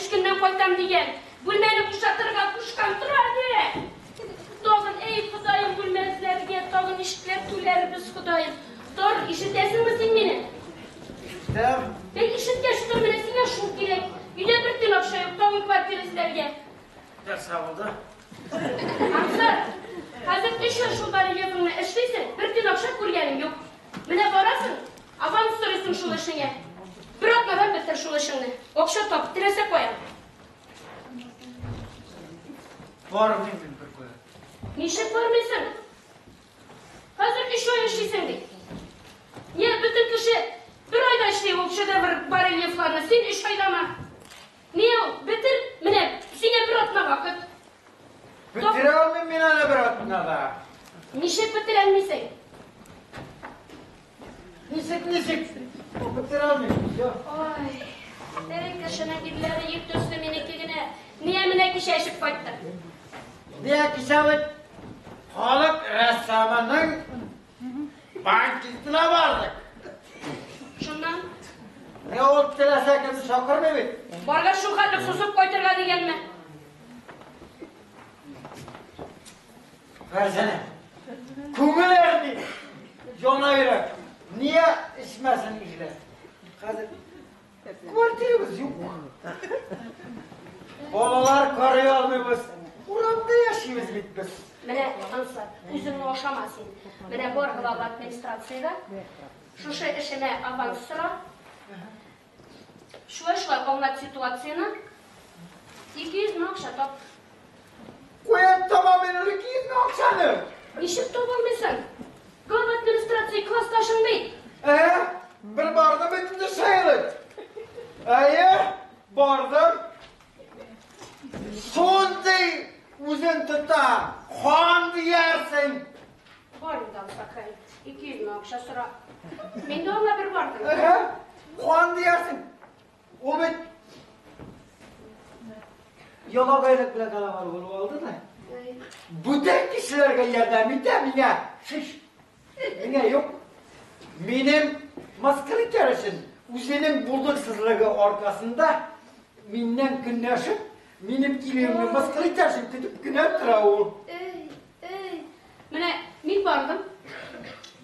Өч көннән кайтам дигән. Бүлмәне бушатырга кушкан. Тор әле. Тагын, әй, Ходаем, бүлмә эзләргә, тагын нишләп түләрбез, Ходаем. Тор, ишетәсеңме син мине? Ишетәм. Бәй, ишеткәч тор, менә сиңа шул кирәк. Өйдә бер тиен акча юк, тагын квартира эзләргә. Нәрсә булды? Ансар, хәзер өч ай шул барельефыңны эшлисең, бер тиен акча күргәнең юк. Менә барасың, аванс сорыйсың шул эшеңә. Бер атнадан бетер шул эшеңне. Акча тап, теләсә каян. Бармыйм мин бер кая. Ничек бармыйсың? Хәзер өч ай эшлисең бит. Не, бөтен кеше бер айда эшли ул шедевр барельефларны, син өч айдамы? Не ул, бетер, менә сиңа бер атна вакыт. Бетерә алмыйм мин аны бер атнада. Ничек бетерә алмыйсың? Ничек, ничек? Бетерә алмыйм. Всё. Ой, эй, кешенең ирләре ир төсле, минеке генә. Ния менә кичә эчеп кайтты. Ния кичә бит халык рәссамының банкетына бардык. Шуннан? Менә ул теләсә кемне чакырмый бит. Баргач шул хәтле сузып кайтырга дигәнме? Фәрзәнә, күңел әрни, яна йөрәк. Ния эчмәсен ирләр? Хәзер квартирабыз юк. Балалар карый алмыйбыз. Урамда яшибез бит без. Менә, Ансар, үзеңне ашама син. Менә бар глава администрациягә. Шушы эшенә аванс сора. Шулай-шулай аңлат ситуацияне. 200 мең акча тап. Каян табам мин ул 200 мең акчаны? Ничек таба алмыйсың? Глава администрация классташың бит. Ә, бер бардым бит инде шәйлек. Әйе, бардым. Шундый үзен тота, хан диярсең. Бар инде Ансакай, 200 мең акча сора. Мин дә аңа бер бардым. Әһә, хан диярсең. Ул бит ялагайлык белән алар булып алды да. Бүтән кешеләргә ярдәм итә, миңа шиш. Миңа юк. Минем мыскыл итәр өчен үзенең булдыксызлыгы аркасында миннән көнләшеп, минем килүемне мыскыл итәр өчен көтеп кенә тора ул. Эй, эй. Менә мин бардым.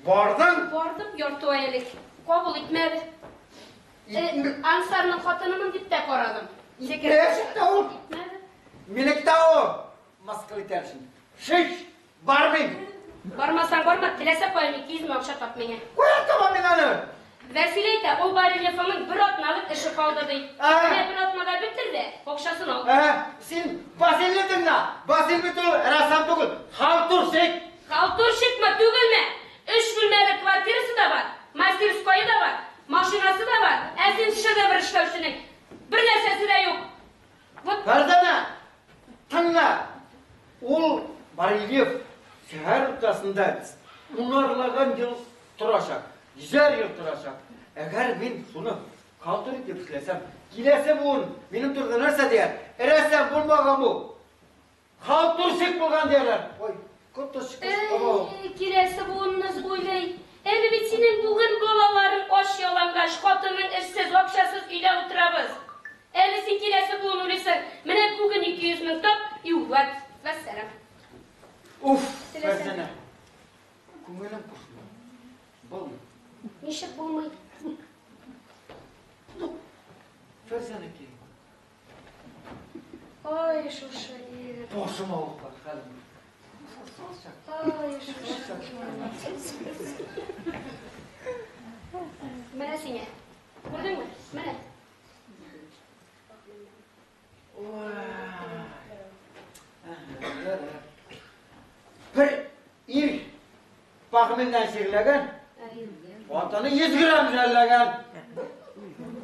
Бардың? Бардым ярты ай элек. Кабул итмәде. Ансарның хатынымын дип тә карадым. Итмәячәк тә ул. Итмәде. Минек тә ул. Мыскыл итәр өчен. Шиш, бармыйм. Бармасаң барма, теләсә каян 200 мең акча тап миңа. Каян табам мин аны? Вәсилә әйтә, ул барельефының бер атналык эше калды ди. Менә бер атнада бетер дә, акчасын ал. Син Васильне тыңла. Василь бит ул рәссам түгел, халтурщик. Халтурщикмы, түгелме? Өч бүлмәле квартирасы да бар, мастерское да бар, машинасы да бар, ә син шедевр эшләүченең бер нәрсәсе дә юк. Вот. Фәрзәнә, тыңла. Ул барельеф шәһәр уртасында унарлаган ел торачак, йөзәр ел торачак. Әгәр мин шуны халтур итеп эшләсәм, киләсе буын минем турында нәрсә дияр? Рәссам булмаган бу. Халтурщик булган диярләр. Ой, коточкыч абау. Эй, киләсе буынны уйлый. Әле бит синең бүген балаларың ач ялангач, хатының эшсез, акчасыз өйдә утырабыз. Әле син киләсе буын уйлыйсың. Менә бүген 200 мең тап, и вәт, вәссәлам. Уф, Теләсәң. Фәрзәнә. Күңелем кушмый. Булмый. Ничек булмый? Ну, Фәрзәнәкәй. Ай, шушы ир. Башым авырта хәзер. Ай, шушы ир. Менә сиңа. Күрдеңме? Менә. Бер ир пахмелдән чирләгән, хатыны 100 грамм жәлләгән.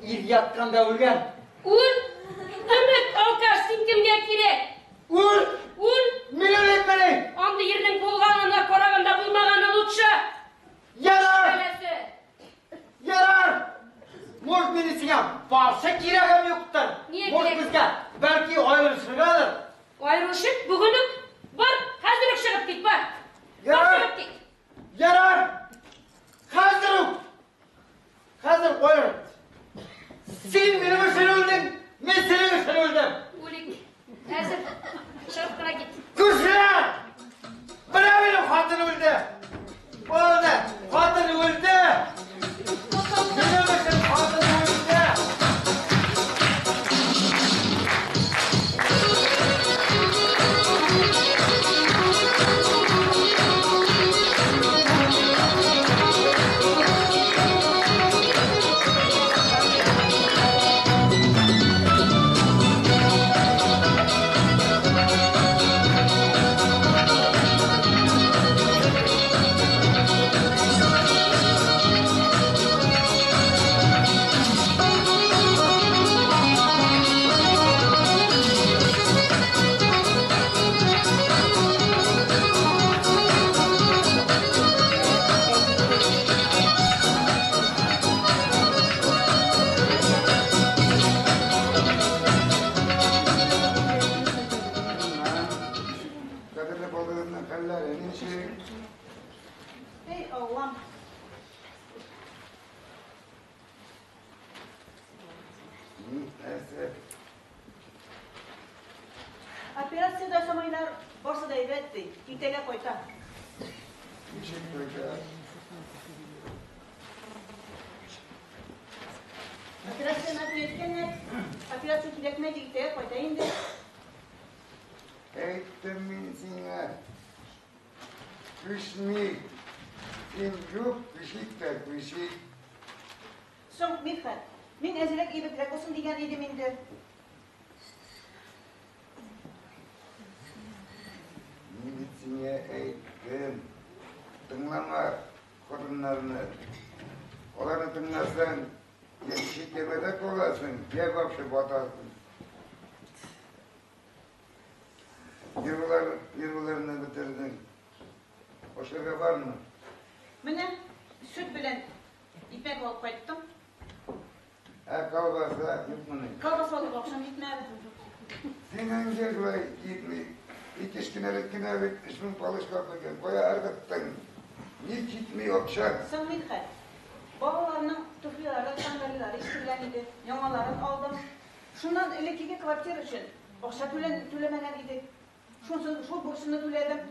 Ир ятканда үлгән. Үл! Өмет, алкаш, син кемгә кирәк? Үл! Үл! Мин үлмим! Андый ирнең булганына караганда булмаганы лучше. Ярар! Бәласе. Ярар! Может, мине сиңа вообще кирәгем юктыр. Нигә Может, кирәк? безгә бәлки аерылышыргадыр. Аерылышып бүген үк. Бар, хәзер үк чыгып кит, бар. Бар, Ярар! чыгып кит. Ярар! Хәзер үк! Хәзер аерыл. Син минем өчен үлдең, мин синең өчен үлдем. Әзер. Чыгып кына кит. Күршеләр! Менә минем хатын үлде! Үлде! Хатын үлде! Минем өчен хатын үлде! Кадерле балаларның хәлләре ничек? Эй, Аллам. Нәрсә? Операция да ясамайлар, барсы да әйбәт ди. Иртәгә кайта. Ничек кайта? Операцияне әйткәннәр. Операция кирәкмәде, иртәгә кайта инде. Әйттем мин сиңа. Күчми. Син юк, күчик тә күчик. Соң, Мидхәт, мин әзрәк әйбәтрәк булсын дигән идем инде. Мин бит сиңа әйттем. Тыңлама хатыннарны. Аларны тыңласаң, я шикәрдә каласың, я вообще батасың. Нервылар, нервыларны бетердең. Ашарга бармы? Менә сөт белән ипәк алып кайттым. Ә колбаса юкмыни? Колбаса алып акчам җитмәде. Синең нигә шулай җитми? Ике кенәлек кенә бит 3000 палочка куйган. Кая ыргыттың? Ник җитми акчаң? Соң, Мидхәт, балаларның туфлилары, сандалилары искергән иде. Яңаларын алдым. Шуннан элеккеге квартира өчен акча түләмәгән идек. Шунсын, шул бурычны түләдем.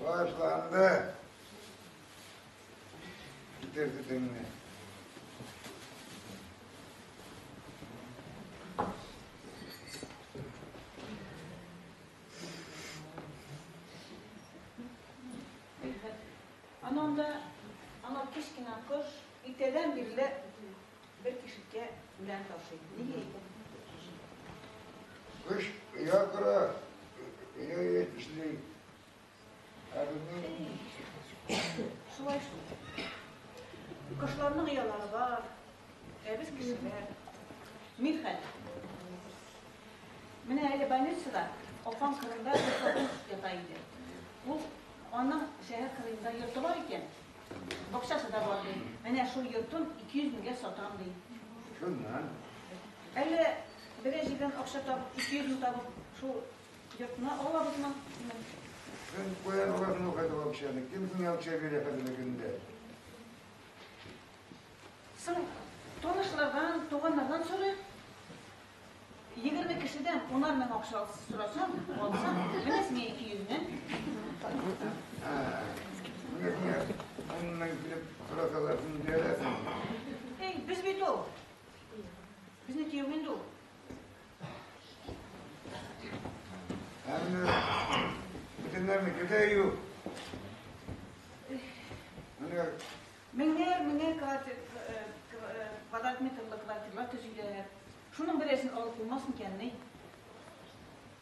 Башланды. Китер төтеңне. Мидхәт, ананда ана кечкенә кош иртәдән бирле бер тишеккә үлән ташый. Нигә икән? Кош оя кора, оя эшли. Ә безнең Шулай шул. Кошларның оялары бар, ә без кешеләр. Мидхәт, менә әле больницада апам кырында бер хатын ята иде. Ул аның шәһәр кырыенда йорты бар икән. Бакчасы да бар ди. Менә шул йортын 200 меңгә сатам ди. Шуннан. Әллә берәр җирдән акча табып, 200 мең табып, шул йортны алабызмы? Син каян аласың ул хәзер акчаны? Кем сиңа акча бирә хәзерге көндә? Соң, танышлардан, туганнардан сорыйк. 20 кешедән 10 мең акча сорасаң, алсаң, менә сиңа 200 мең. Менә сиңа 10 мең килеп сорасалар, син бирәсең. Эй, без бит ул. Безне кияү инде ул. Ә менә бүтәннәрнеке дә юк. Менә Меңәр, меңәр квадрат метрлы квартиралар төзиләр. Шуның берәрсен алып булмас микән, ни?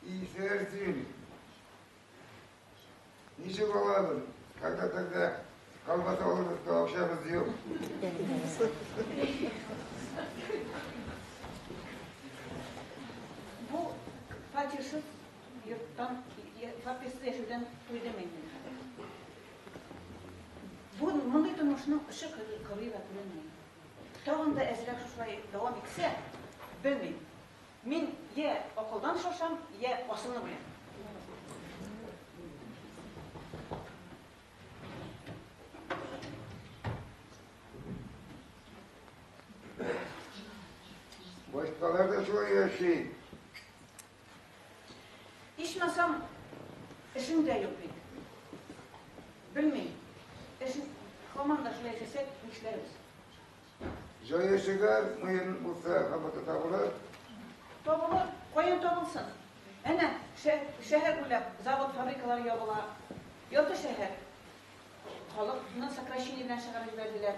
Исәр син. Ничек алабыз? Когда тогда колбаса алырбыз, то акчабыз юк. Бу фатирсыз йорттан, фатирсыз яшәүдән туйдым инде хәзер. Бу мондый тормышның очы кырые да күренми. Тагын да әзрәк шушылай дәвам итсә, белмим. Мин я акылдан шашам, я асылынып үләм. да шулай яши. Ичмасам, эшең дә юк бит. Белмим, эш һаман да шулай яшәсәк, нишләрбез? Җае чыгар, муен булса, кабаты табылыр. Табылыр, каян табылсын? Әнә, шәһәр буйлап завод, фабрикалар ябыла. Ярты шәһәр халыкны сокращение белән чыгарып җибәрделәр.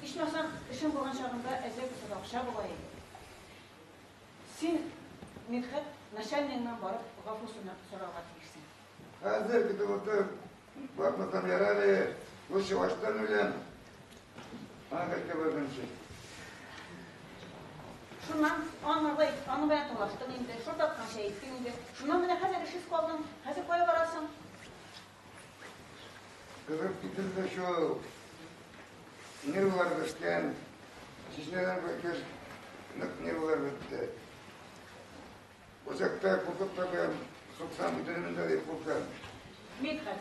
Ичмасам, эшең булган чагында әзрәк булса да акча була иде. Син, Мидхәт, начальнигыңнан барып гафу сорарга тиешсең. Хәзер көтеп утыр, бармасам ярар әле, лучше ачтан үләм. Аңа кайтып барганчы. Шуннан аңарга аның белән талаштың инде, шартлатканча әйттең инде. Шуннан менә хәзер эшсез калдың. Хәзер кая барасың? Кызып кителде шул. Нервлар беткән. Чечнәдән кайткач, нык нервлар бетте. Учакта куркып та куям, суксам үтерермен дә дип куркам. Мидхәт,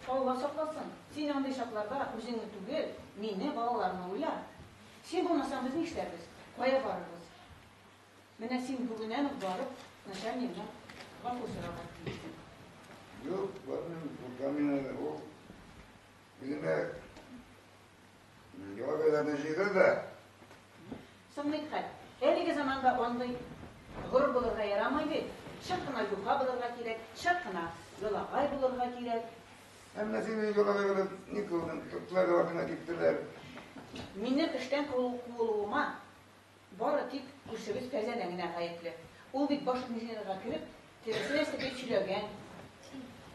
Алла сакласын, син андый чакларда үзеңне түгел, мине, балаларны уйла. Син булмасаң, без нишләрбез? Кая барырбыз? Менә син бүгеннән үк барып, начальнигыңнан гафу сорарга тиешсең. Юк, бармыйм, куркам мин әле. Ул үземә ялагайларны җыйды да. Соң, Мидхәт, әлеге заманда андый горур булырга ярамый бит. Чак кына юха булырга кирәк, чак кына ялагай булырга кирәк. Ә менә син мине ялагай булып ни кылдың? Тоттылар да артыңа типтеләр. Минем эштән куылуыма бары тик күршебез Фәрзәнә генә гаепле. Ул бит баш инженерга кереп, теләсә нәрсә дип сөйләгән.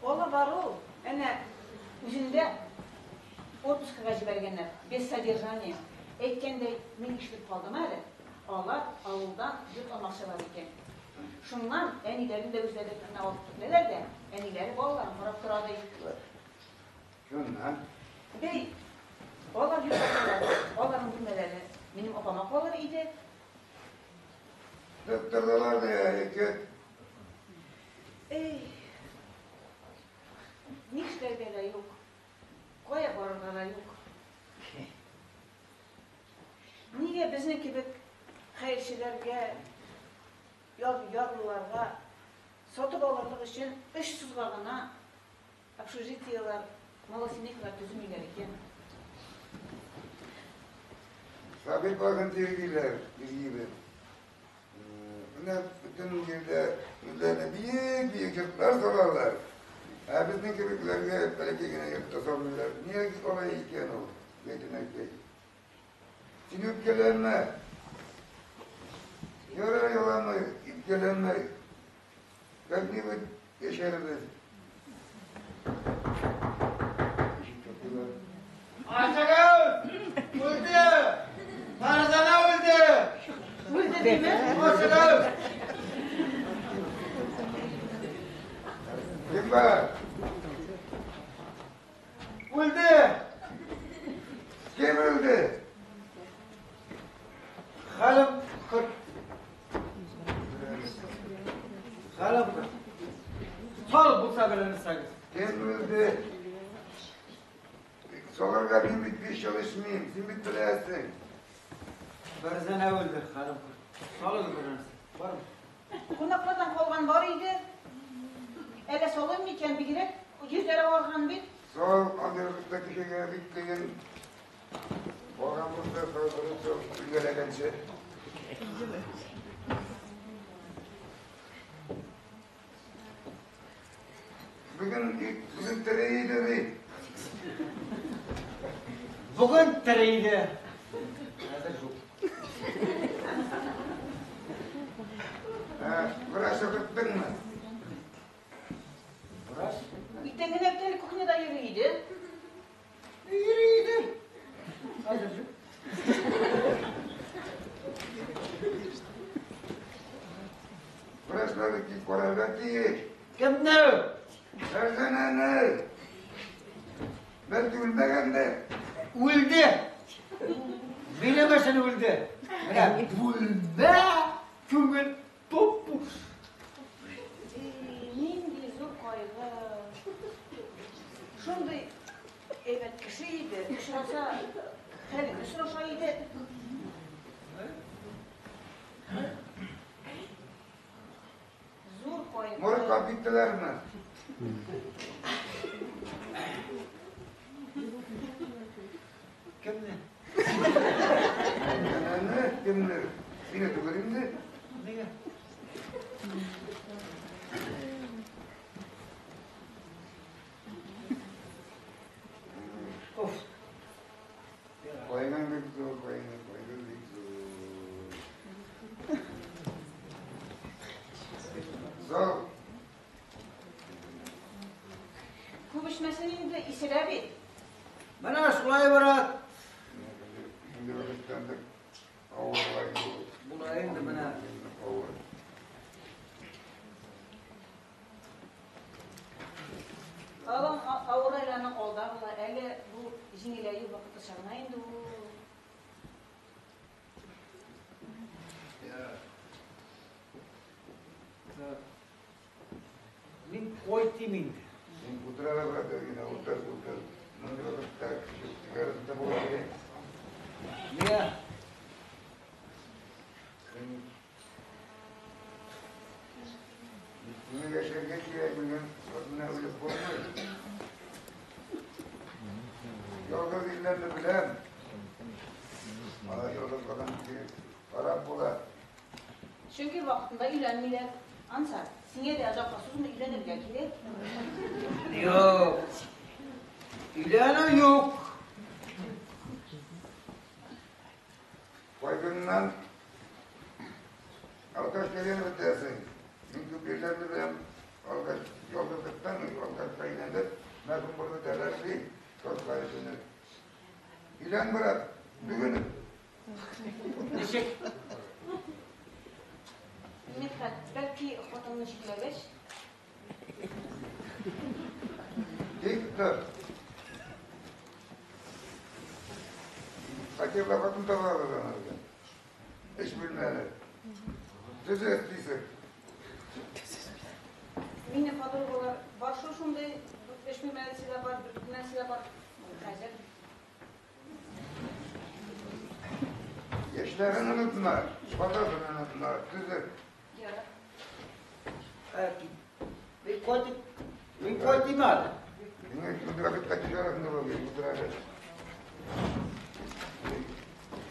Ала бару, әнә үзендә отпускага җибәргәннәр, без содержания. Әйткәндәй, мин ишетеп калдым әле, алар авылдан йорт алмакчылар икән. Шуннан әниләрен дә үзләренә алып китәләр дә, әниләре балаларын карап тора ди. Шуннан? Бәй, алар йорт алсалар, аларның бүлмәләре минем апама калыр иде. Тоттырдылар ди, егет. Эй, нишләргә дә юк, кая барырга да юк. Нигә безнең кебек хәерчеләргә, ярлыларга сатып алырлык өчен өч сузга гына общежитиеләр, малосемейкалар төземиләр икән? Сабир базын тиргиләр, тиргибез. Менә бөтен җирдә үзләренә биек-биек йортлар салалар. Ә безнең кебекләргә бәләкәй генә йорт та салмыйлар. Нигә алай икән ул, Зәйтүнә әбкәй? Син үпкәләнмә. Ярар, еламый, үпкәләнмә. Как-нибудь яшәрбез. Ишек шакыйлар. Айшагөл! Үлде! Фарзана үлде! Үлде диме? Айшагөл! Кем бар? Үлде! Кем үлде? Хәлем хөрт. Хәлем хөрт. Сал булса берәрсәгез. Кем үлде? Салырга мин бит 5 ел эчмим, син бит беләсең. Фәрзәнә үлде, хәлем хөрт. Салыгыз берәрсе. Бармы? Кунаклардан калган бар иде. Әллә салыйм микән, бигрәк йөзләре агарган бит. Сал, андый вакытта кешегә бик кыен. Барган булса, салдырып сал, үлгәләгәнче. Бүген бүген тере иде бит. Бүген тере иде. Хәзер юк. Врач чакырттыңмы? Врач? Иртән генә бит әле кухняда йөри иде. Йөри иде. Хәзер юк. Врачлар килеп карарга тиеш. Кемне? Фәрзәнәне. Бәлки үлмәгәндер. Үлде. Минем өчен үлде. Менә бүлмә күңел туп-буш. Нинди зур кайгы. Шундый әйбәт кеше иде, очраса, хәлеңне сораша иде. Ыргыттылармы? Кемне? Әнә кемнер? Сине түгел инде. Нигә? Оф. Кайгың бик зур, кайгың, кайгың бик зур. Зал. Күп эчмәсен инде, исерә бит. Менә шулай, брат. Инде вакыттан да авырлай инде. Була инде менә. Авыр. Алың авыр айларның алда була. Әле бу җиңеләю вакыты чагына инде ул. Так. Мин кайтыйм инде. Син утыра да, брат, генә утыр, утыр. Мондый вакытта кеше сигаретын табуга кирәк. Нигә? Син Сиңа яшәргә кирәк, белгән менә үлеп булмый. Ялгыз илләрне беләм. Ана ялгыз калган кеше харап була. Чөнки вакытында өйләнмиләр. Ансар, сиңа дә озакка сузмый өйләнергә кирәк. Юк. Өйләнү юк. Кайгыңнан алкаш әйләнеп бетәсең. Мин күп җирләрне беләм. Алкаш ялгызлыктан алкашка әйләнеп, мәрхүм булып бетәләр ди. Тотка эшене. Өйлән, брат, бүген. Ничек? Мидхәт, бәлки хатынны җирләгәч, Тик тор. Фатирда хатын табабыз анарга. Эш бүлмәле. Төзек список. Минем подругалар бар шул шундый, эш бүлмәлесе дә бар, бер бүлмәсе дә бар. Хәзер Яшьләрен онытма, баласын онытма. Төзек. Ярар. Мин кайтып, мин кайтыйм әле. Миңа мондый вакытта кеше арасында булмый, утыра әле.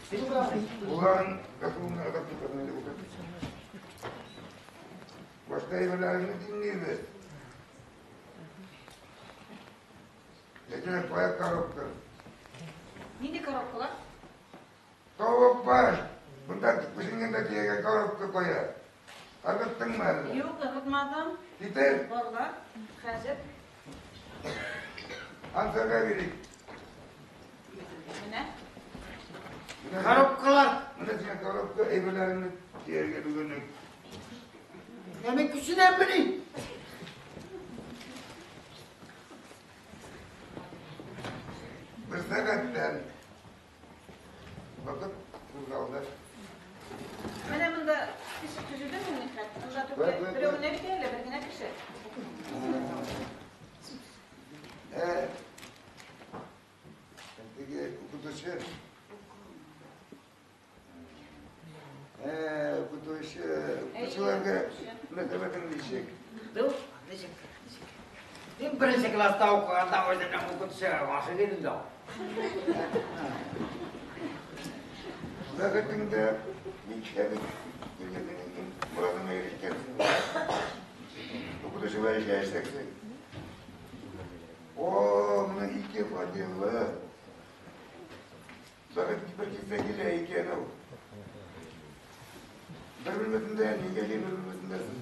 Син барасың. Уларын касуыңны адап тотасың инде утыр. Башка әйберләреңне димлибез. Ләкин кая коробка? Нинди коробкалар? Тавык баш. Монда пешенгәндә киягә коробка кая. Ыргыттыңмы әллә? Юк, ыргытмадым. Китер. Барлар. Хәзер. Ансарга бирик. Менә. Коробкалар. Менә сиңа коробка, әйберләреңне кияргә бүген. Я мин күченәммени? Бер сәгатьтән вакыт кузгалды. Менә монда список төзедеңме, Мидхәт? Монда Бар, бар, бар. берәү генә бит әле, бер генә кеше. Теге укытучы. Укытучы, укытучыларга мөнәсәбәтең ничек? Ду, ничек? Ничек? Мин беренче класста укыганда үземнең укытучыга гашыйк идем дә. Бәхетеңдә нишләдең? Килгәнең морадыңа ирешкәнсең. Укытучылар эшләячәксең. О, менә ике фатирлы. Бәхет бер килсә килә икән ул. Бер бүлмәсендә нигә бер бүлмәсендә сез?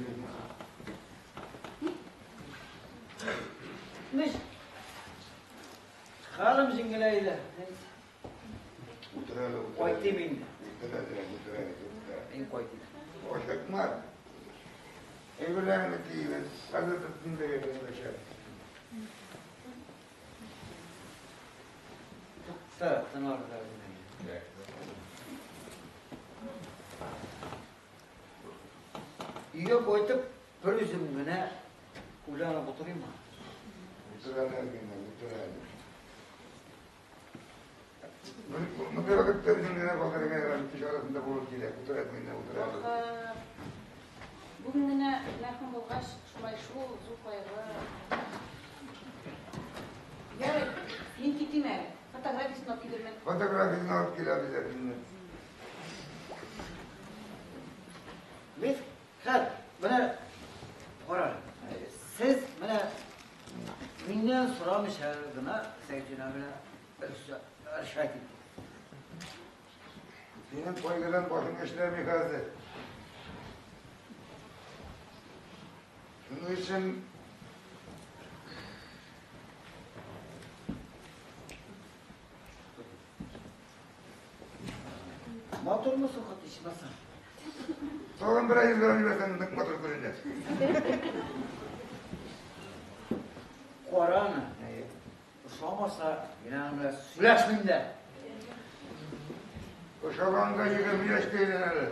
Нич? Хәлем җиңеләйде. Утыр әле, утыр. Кайтыйм инде. Утыр әле, утыр әле, утыр. Мин кайтыйм. Ашыкма. Әйберләреңне киебез. Хәзер тотын бәшәр. Тукта, тынларга. Өйгә кайтып, бер үзем генә уйланып утырыйммы? Утыр әле, генә, утыр әле. Мондай вакытта үзең генә калдырырга ярамый, кеше арасында булыр кирәк. Утыр әле, генә, утыр әле. Вакыт. Бүген генә мәрхүм булгач, шулай шул зур кайгы. Ярый, мин китим әле. Фотографиясен алып килермен. Фотографиясен алып кил обязательно. Мидхәт, менә кара, сез менә миннән сорамыйча гына Зәйтүнә белән ришвәт иттегез. Синең кайгыдан башың эшләми хәзер. Шуның өчен Матурмы соң хат ичмаса? Тагын бераз йөзгәләп җибәрсәң, нык матур күренер. Кара аны. Ошамаса, мин аның белән сөйләшмим дә. Ошаганга 20 яшькә өйләнәләр.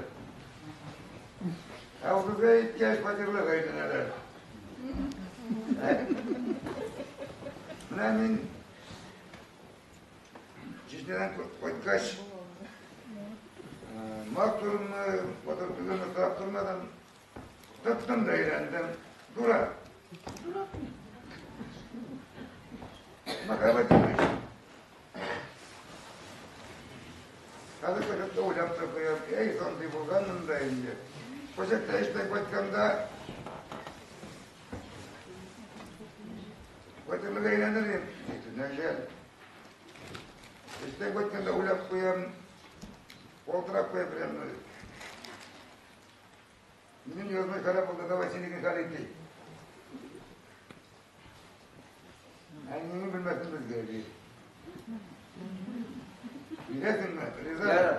Ә утызга җиткәч, фатирлыга өйләнәләр. Менә мин Чечнядан кайткач, матурмы, матур түгелме сорап тормадым. Тоттым да өйләндем. Дурак. Дурак мин. Мәхәббәт имеш. Хәзер кочакта уйлап та куям. Әй, сантый булганмын да инде. Кочакта эштән кайтканда кайтырлык әйләнер идем. Нәҗәл. Эштән кайтканда уйлап куям. Калтырап куям прямо. Минем язмыш харап булды, давай синекен хәл ит. Әниеңне белмәсен безгә, ди. Бирәсеңме, Риза? Ярар.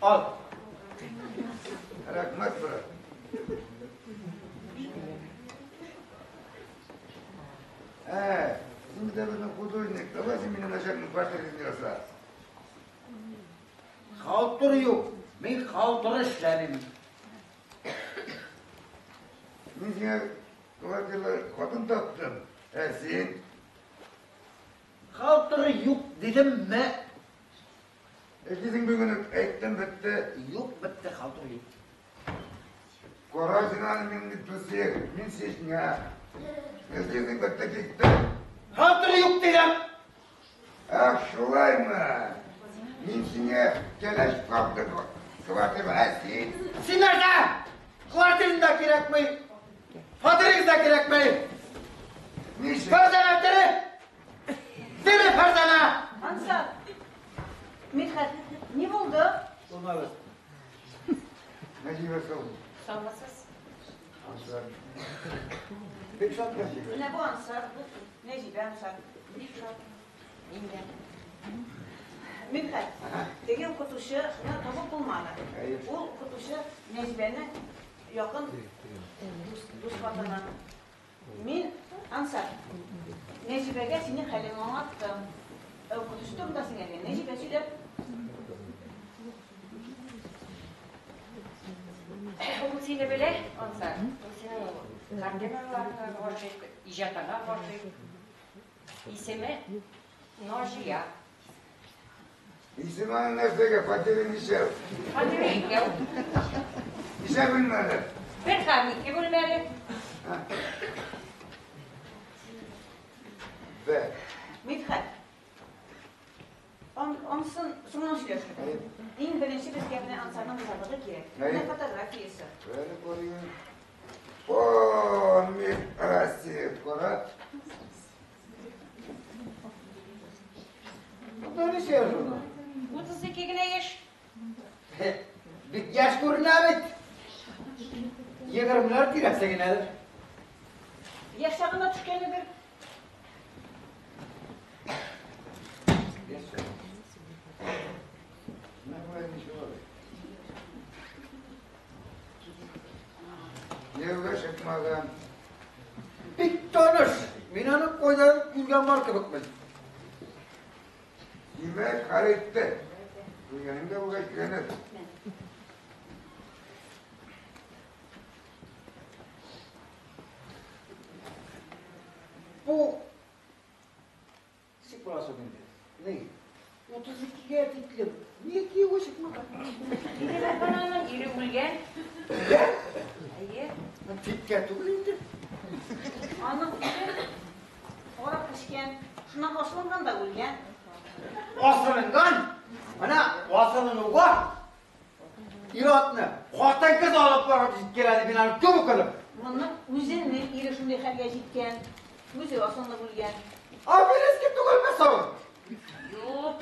Ал. Рәхмәт, брат. Ә, син бит безнең художник, давай син минем начальник портретын яса. Халтур юк. Мин халтур эшләмим. Мин сиңа квартиралы хатын таптым. Ә син? Халтур юк дидемме? Эшлисең бүген үк, әйттем, бетте. Юк, бетте, халтур юк. Кара син аны, мин бит Русия, мин Чечня. Эшлисең, бетте, китте. Халтур юк дидем. Ах, шулаймы? Мин сиңа кәләш таптым. Квартира, ә син? Син нәрсә? Квартираң да кирәкми. Фатирың да кирәкми. Ничек? Фәрзәнә тере! Тере Фәрзәнә! Ансар, Мидхәт, ни булды? Булмабыз. Нәҗибә сау. Саумысыз. Ансар. Бик шат Нәҗибә. Менә бу Ансар, бу Нәҗибә Ансар. Бик шат. Мин дә. Мидхәт, теге укытучыны табып булмады. Әйе. Ул укытучы Нәҗибәнең якын дус, дус хатыны. Мин, Ансар, Нәҗибәгә синең хәлеңне аңлаттым. Ә укытучы турында сиңа Нәҗибә сөйләп. Ул сине белә, Ансар. Ул синең картиналарыңа гашыйк, иҗатыңа гашыйк. Исеме Наҗия. Исеме аның нәрсәгә? Фатиры ничәү? Фатиры икәү. Ничә бүлмәле? Бер һәм ике бүлмәле. Бә. Мидхәт, ансын соңыннан сөйләшербез. Иң беренче безгә менә Ансарның ризалыгы кирәк. Менә фотографиясе. Бәне карыйм. О, мир Россия, кара. Монда ничә яшь ул? 32 генә яшь. Бик яшь күренә бит. Егермеләр тирәсе генәдер. Яшь чагында төшкәнедер. Яшь чагында. Менә болай ничек алай? Кияүгә чыкмаган. Бик таныш. Мин аны кайдадыр күргән бар кебекмен. Димәк, хәл итте. Күргәнең дә булгач, өйләнер. Бу ничек була соң инде? Ни? 32-гә тиклем Нигә кияүгә чыкмаган? Ире бар аның, ире үлгән. Әйе. Тиккә түгел инде. Аның ире арак эчкән, шуннан асылынган да үлгән. Асылынган? Менә асылынуга ир-атны хатын-кыз алып барып җиткерә дип мин аны күп укыдым. Моның үзенең ире шундый хәлгә җиткән, үзе асылынып үлгән. Аферистка түгелме соң? Юк.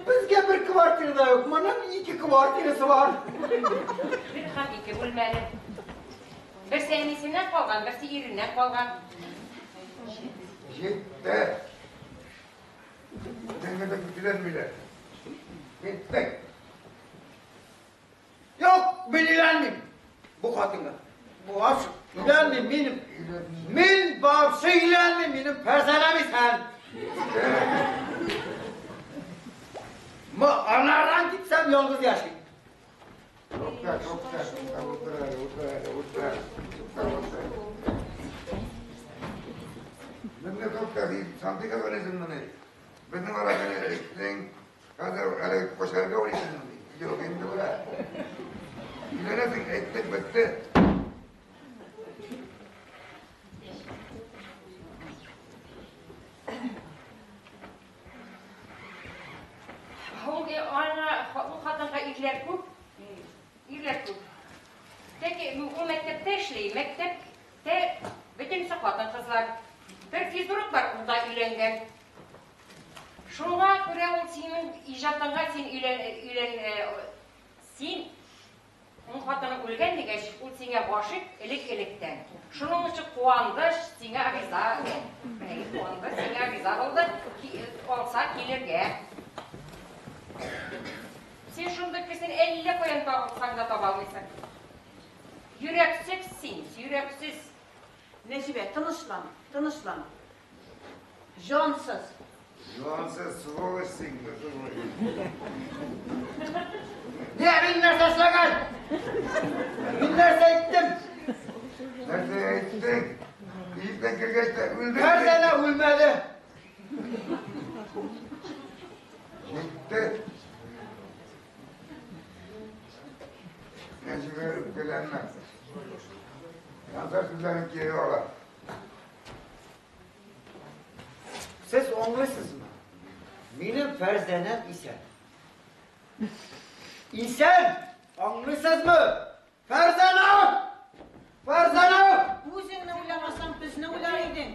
Безгә бер квартира да юк, моның ике квартирасы бар. Бер һәм ике бүлмәле. Берсе әнисеннән калган, берсе иреннән калган. Җитте. Дәңгәдә күтәрмиләр. Киттек. Юк, мин өйләнмим бу хатынга. Бу вообще өйләнмим, минем. Мин вообще өйләнмим, минем Фәрзәнәм исән. Анардан китсәм ялгыз яшим. Тукта, тукта, тукта, утыр әле, утыр әле, утыр. Тукта, утыр. Безне тукта, син сантыйга уйныйсыңмыни? Безнең арада әйттең, хәзер әле кочарга уйлыйсыңмыни? Юк, инде була. Өйләнәсең, әйттек, бетте. Ул аңа, ул хатынга ирләр күп. Ирләр күп. Тәки ул мәктәптә эшли, мәктәптә бөтенесе хатын-кызлар. Бер физрук бар, ул да өйләнгән. Шуңа күрә ул синең иҗатыңа син өйлән, өйлән, син уң хатының үлгән дигәч, ул сиңа гашыйк элек-электән. Шуның өчен куанды, сиңа риза, куанды, сиңа риза булды, алса килергә. Син шундый кешене әллә каян табылсаң да таба алмыйсың. Йөрәксез син, йөрәксез. Нәҗибә, тынычлан, тынычлан. Җансыз. Җансыз, сволочь син, сволочь. Не, мин нәрсә эшләгән? Мин нәрсә әйттем? Нәрсә әйттең? Ишектән кергәч тә үлдең. Фәрзәнә үлмәде. Җитте. Нәҗибә, үпкәләнмә. Ансар сүзләрен кире ала. Сез аңлыйсызмы? Минем Фәрзәнәм исән. Исән! Аңлыйсызмы? Фәрзәнә! Фәрзәнә! Үзеңне уйламасаң, безне уйлар идең.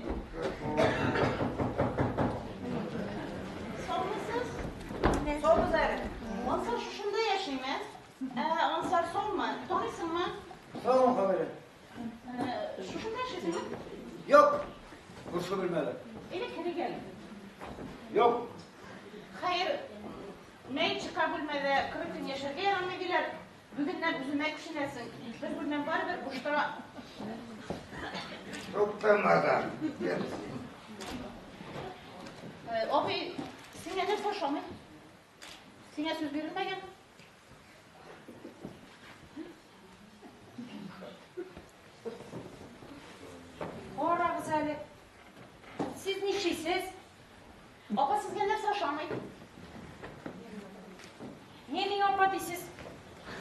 Саумысыз? Саумы, Заря? Ансар шушында яшиме? Ә, Ансар саумы? Таныйсыңмы? Саумы, Хәбирә? Шушында яшисеңме? Юк. Күрше бүлмәдә. Әйдә, керик әле. Юк. Хәер, мәет чыккан бүлмәдә 40 көн яшәргә ярамый диләр. Бүгеннән үземә күченәсең. Бер бүлмәм барыбер буш тора. Туктамадан. Кем син? Абый, сиңа нәрсә ошамый? Сиңа сүз бирелмәгән. Карагыз әле. Сез нишлисез? Апа, сезгә нәрсә ошамый? Не миңа апа дисез?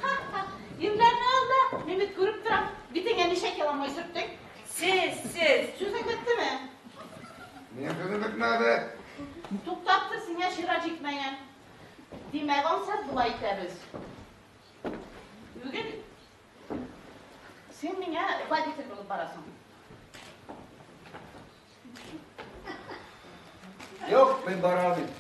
Ха-ха, ирләрне алда, мин бит күреп торам. Битеңә ничә кило май сөрттең? Сез, сез. Сүзең беттеме? Минем сүзем бетмәде. Туктап тор, сиңа чират җитмәгән. Димәк, ансат болай итәбез. Бүген син миңа водитель булып барасың. Юк, мин бара алмыйм.